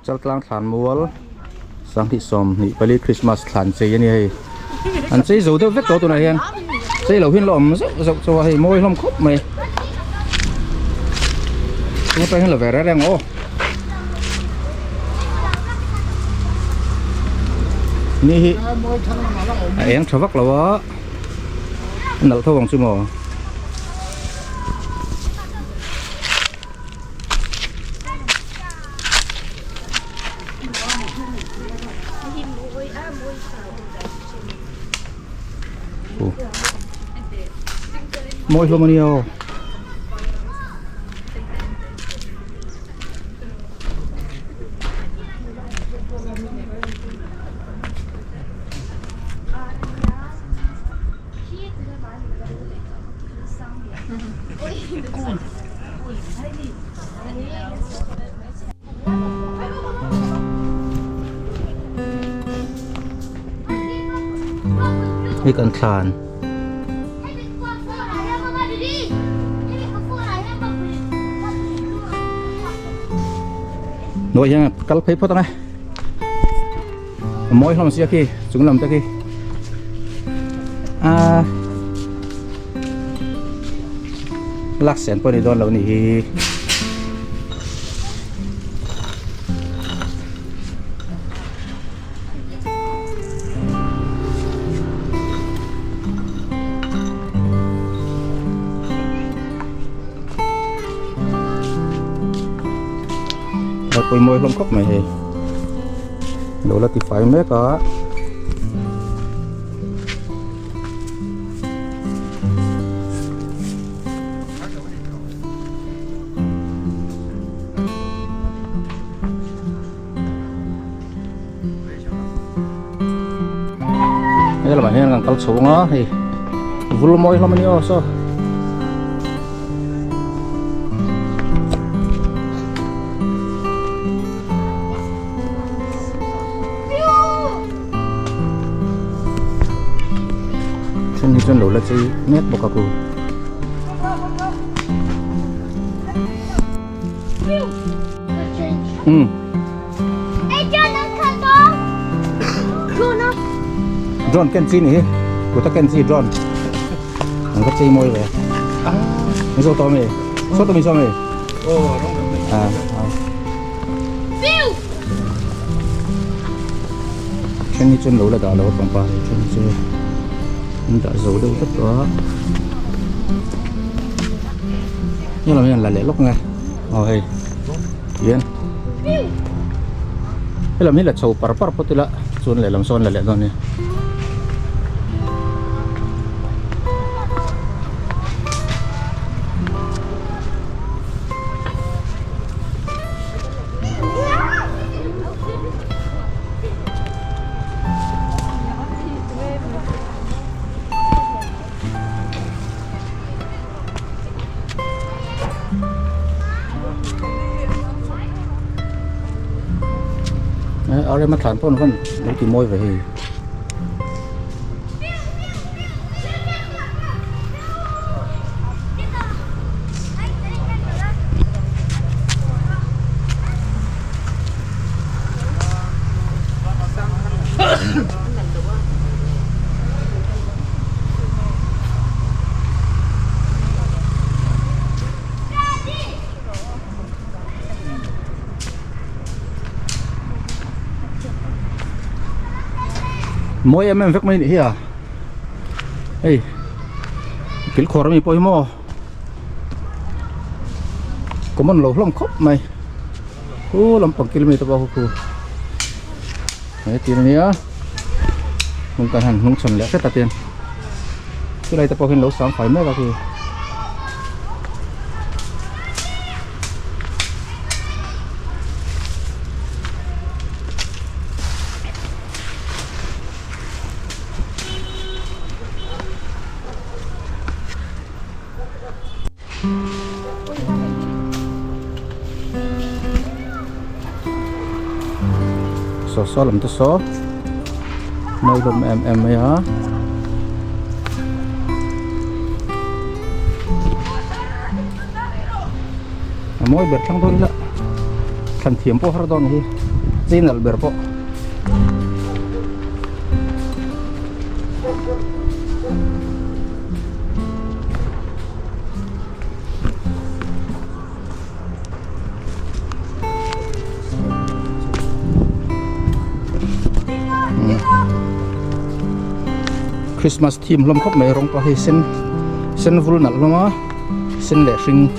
Chaltlang thlan mual sanghnih sawmhnih pali Christmas thlan chei a ni hei an chei zo deuh vek tawh tunah hian chei lo hian la awm zeuh zeuh chauh a hei mawi hlawm khawp mai chung atang hian la ve reng reng aw ni hi a eng tha vak lo a a nalh tho ang chu maw. Mawi hlawm a nia aw. Hei kan thlan Nuai hian kal phei phawt ang e A mawi hlawm sia khi chung lam te khi a lak sen pawh ni dawn lo ni hi pawimawh hlawm khawp mai hei. Lo la tifai mek a. He lamah hian kan kal chhung a hei vul mawi hlawm a ni aw saw. Then hi chuan lo la chei mek bawk a ku. Um. Drone ken chi ni hi. Kuta ken chi drone. An va chei mawi ve. Ni zo to mi. So to mi so mi. À, à. Then hi chuan lo la dah lo a pangpar hi then hi chu an dah zo deuh vek tawh a. Heng lam hian la leh lawk nge aw hei tihian helam hi la chho par par phawt ila chuan lehlam sawn la leh dawn a nia. A rem a thlan pawn khan lo ti mawi ve hei. Mawi em em vek mai a nih hi a hei kil khawr ami pawh hi maw common lo hlawm khawp mai khu lampang kil mi te pawh khu he tir ania hmun kan han hnung chhawn leh hret a tin chulai te pawh khian lo sang fai mek a khi. Saw saw lam te saw mawi hlawm em em mai a a mawi ber thlang dawn ila thlan thiam pawh har dawn hi. Chei nalh ber pawh. Christmas theme hlawm khawp mai rawng pawh hei sen sen vul nalh hlawm a sen leh hring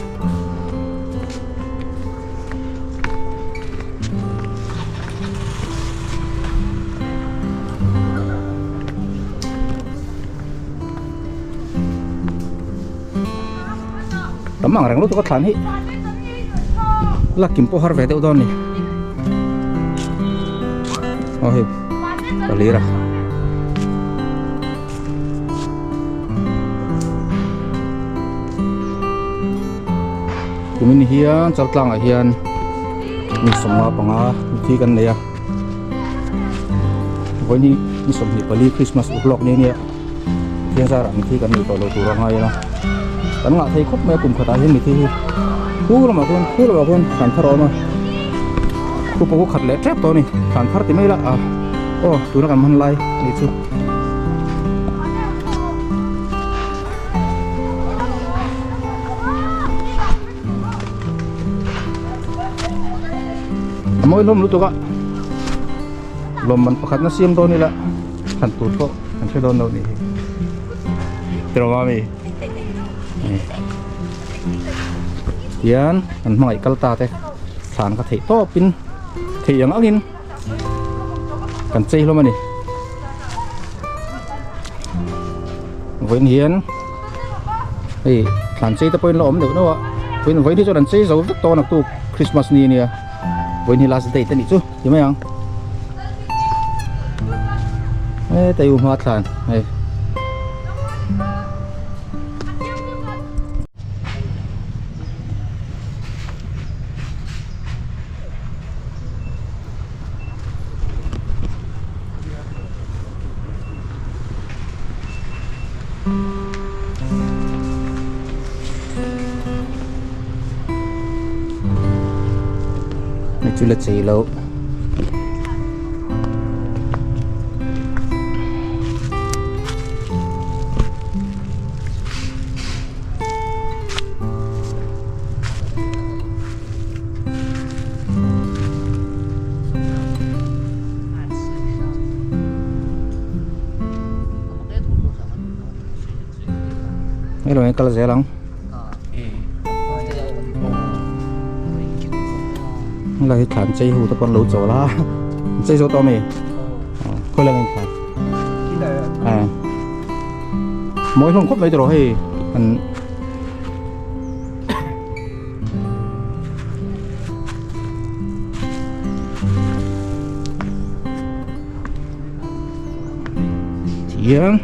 Tam ang reng lutuk a thlan hi la kim pawh har ve deuh dawn ni aw hei palir a kumin hian chaltlangah hian mi 15 mithi kan nei a vawiin hi ni 24 Christmas uklawk ni a nia. Thiang zarah mithi kan nei tawh lo tur a ngai a kan ngah thei khawp mai a kum khatah hian mithi hi khu lamah khuan khu lamah khuan thlan thar a awm a khu pawh khu khat leh tep tawh a ni thlan thar ti mai ila ah aw tuna kan hman lai a nih chu. A mawi hlawm lutuk a lawmman pakhat na siam dawn ila thlan tur pawh kan hre dawn lo nih hi tiraw mami tian kan hmangaih kal ta te thlan ka theih tawpin theih ang angin kan chei hlawm a ni vawiin hian hei thlan chei te pawhin la awm deuh deuh a vawiin vawiin hi chuan an chei zo vek tawh a naktuk Christmas ni ania vawiin hi last date a nih chu ti mai ang hetai u hma thlan hei. Hei chu la chei loh. Hei lo kal zel ang la hi thlan chei hu te pawn lo chawl a chei zo tawh ami khawi lang in thlan mawi hlawm khawp mai tawh hei an Tihian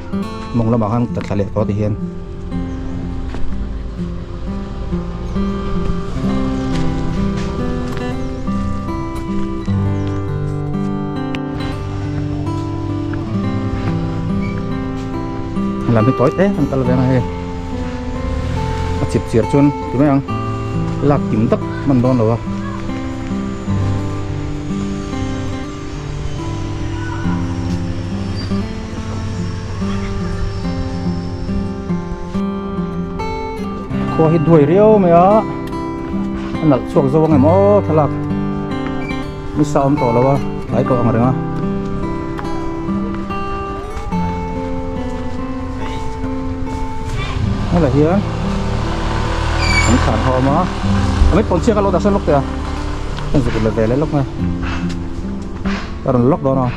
mawng lamah khan ka thla leh tawh tihian. Lam hi tawi te an kal ve ang a hei. A chip chiar chuan ti mai ang lak kim tak hman dawn lo a. Khua hi duai riau mai a a nalh chhuak zo ang em aw thlalak nisa awm tawh lo a tlai tawh ang reng a. Helai hian an thlan ho awm a a mit pawn chiak a lo dah sawn lawk teh a heng zuk la ve leh lawk mai a rawn lawk dawn a.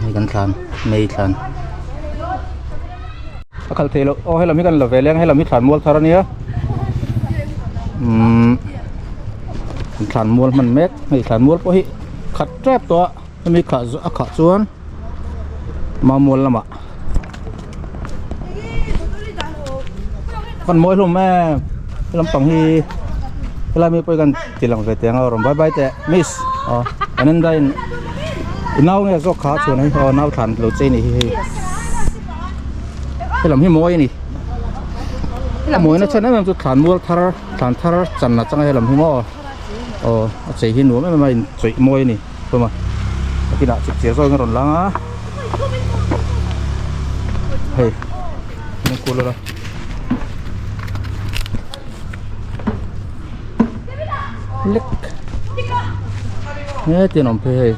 Hei kan thlan mei thlan. A khalh theih loh aw helam hi kan la ve leng helam hi thlan mual thar ania umm thlan mual hman mek hei thlan mual pawh hi khat tep tawh a hemi khah a khah chuan mamual lamah kan mawi hlawm em helam pang hi helai mi pawh hi kan ti lang ve teh ang a rawn bye bye teh miss aw kan en dain i nau nge zawk kha chuan hei aw nau thlan lo chei ni hi hei. Helam hi mawi a ni. A mawina chhan em em chu thlan mual thar thlan thar chan atanga helam hi maw aw a chei hi nuam em em a inchawih mawi a ni hlawm a a kinah chip chiar zawk in a rawn lang a hei an kul a lek heti an awm phei hei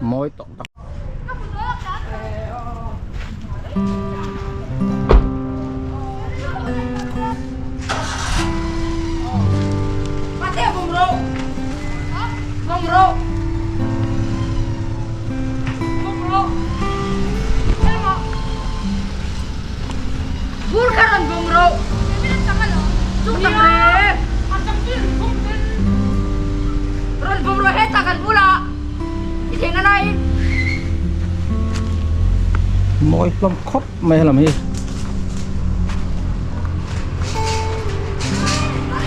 mawi tawh tak. Mawi hlawm khawp mai helam hi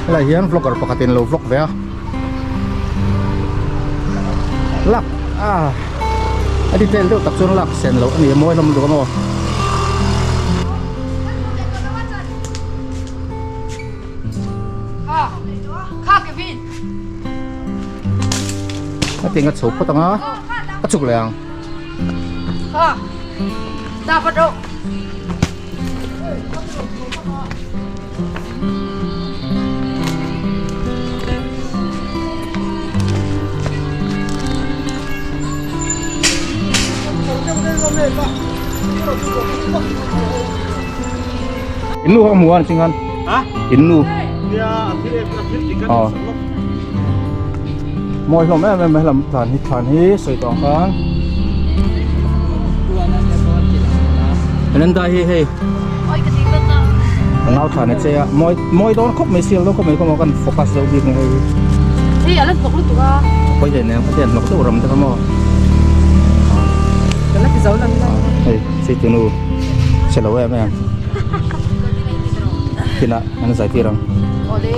helai hian vlogger pakhatin lo vlog ve a lak a a detail deuh tak chuan lak sen loh a ni a mawi hlawm lutuk a maw. A tinga chho phawt ang a, a chuk leh ang. In nu kha ka hmu a ni ching khan. In nu. Aw. Mawi hlawm em em a helam thlan hi thlan hi sawi tawh ang khan. Ananda hi hei a nau thlan a che a mawi mawi dawn khawp mai sial dawn khawp mai kawngah kan focus deuh bik mai hei hi. Hei a la hnawk lutuk a. Pawi hle nen khatiang hnawk deuh ram te kha maw. Ka la ti zo lo ni lai. Hei si tunu chhe lo em em. Kinah an zai tir ang. Awle.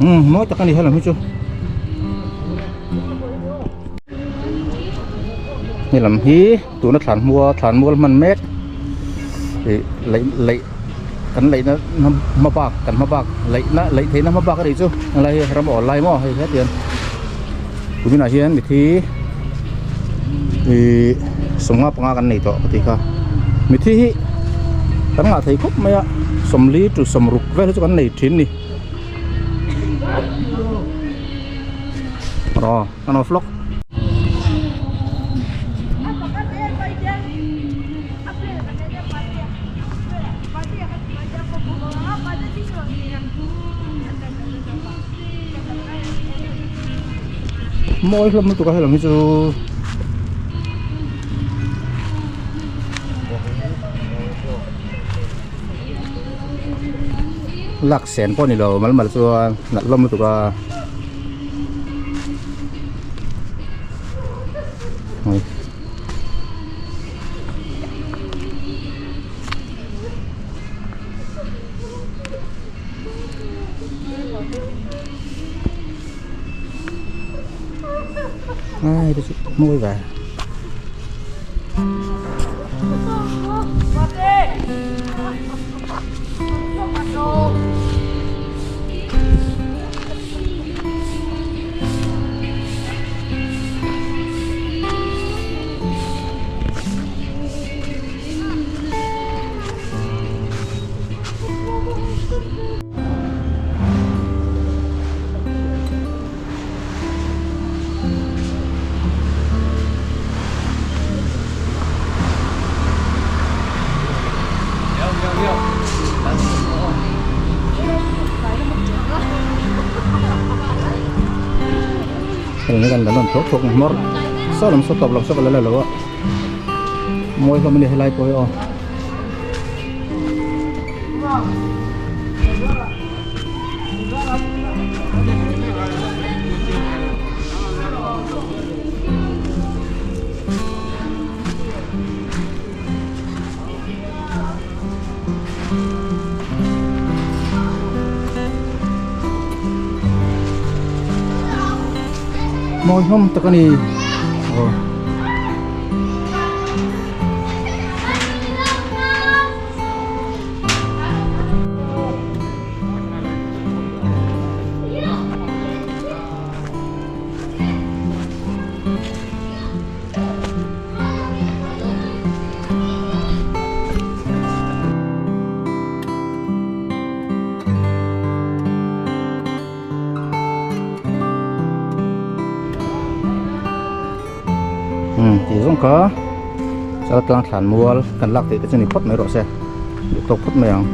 Um mawi tak a ni helam hi chu. Helam hi tuna thlan hmua thlan mual hman mek ih laih laih kan laihna hma bak kan hma bak laihna laih theihna hma bak a nih chu helai hi ram awl lai maw hei hetiang kuminah hian mithi ih sawmnga panga kan nei tawh ka tih kha mithi hi kan ngah thei khawp mai a sawmli to sawmruk vel hi chu kan nei thin a ni aw an off lawk. Mawi hlawm lutuk a helam hi chu lak sen pawh a ni lo mal mal chuan nalh hlawm lutuk a. Ai te chu mawi ve. Heng kan la nawn thawk thawk hmawr saw lam saw tawp lam saw ka la la lo a mawi hlawm a ni helai pawh hi aw. Mawi hlawm tak a ni aw. Um tih zawng kha chal tlang thlan mual kan lak theih te chu ni phawt mai rawh se duh tawk phawt mai ang.